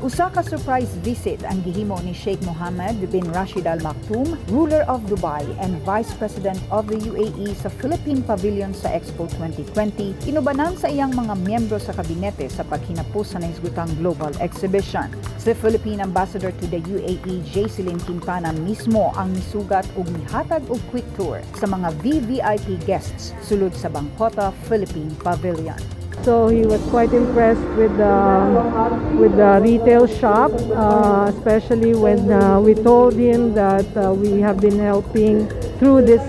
Usa ka surprise visit ang gihimo ni Sheikh Mohammed bin Rashid Al Maktoum, ruler of Dubai and Vice President of the UAE, sa Philippine Pavilion sa Expo 2020, inubanan sa iyang mga miyembro sa kabinete sa paghinapos sa nahisgutang global exhibition. Si Philippine Ambassador to the UAE, Jacelyne Quintana, mismo ang misugat ug mihatag og quick tour sa mga VVIP guests sulod sa Bangkota Philippine Pavilion. So he was quite impressed with the retail shop, especially when we told him that we have been helping through this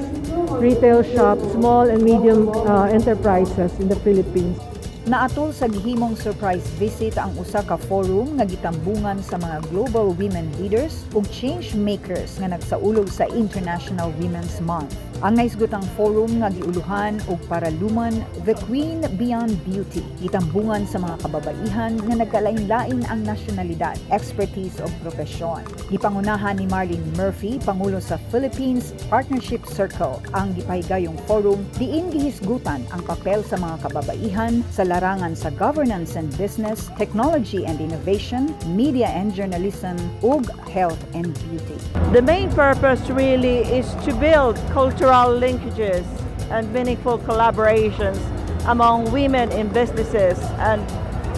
retail shop small and medium enterprises in the Philippines. Naatol sa gihimong surprise visit ang usa ka forum nga gitambungan sa mga global women leaders ug change makers nga nagsaulog sa International Women's Month. Ang nahisgutang forum nga giuluhan og paraluman "The Queen Beyond Beauty", gitambungan sa mga kababaihan nga nagkalain-lain ang nasyonalidad, expertise ug propesyon. Gipangunahan ni Marlene Murphy, pangulo sa Philippines Partnership Circle, ang gipahigayong forum diin gihisgutan ang papel sa mga kababaihan sa larangan sa governance and business, technology and innovation, media and journalism, ug health and beauty. The main purpose really is to build cultural linkages and meaningful collaborations among women in businesses and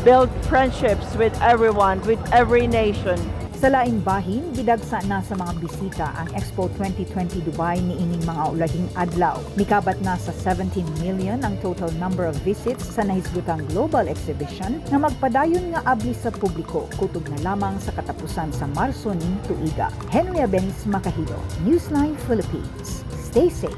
build friendships with everyone, with every nation. Sa laing bahin, gidagsa na sa mga bisita ang Expo 2020 Dubai niining mga ulahing adlaw. Mikabat na sa 17 million ang total number of visits sa nahisgutang global exhibition nga magpadayon nga abli sa publiko kutob na lamang sa katapusan sa Marso ning tuiga. Henry Abenis Makahilo, Newsline Philippines. Stay safe.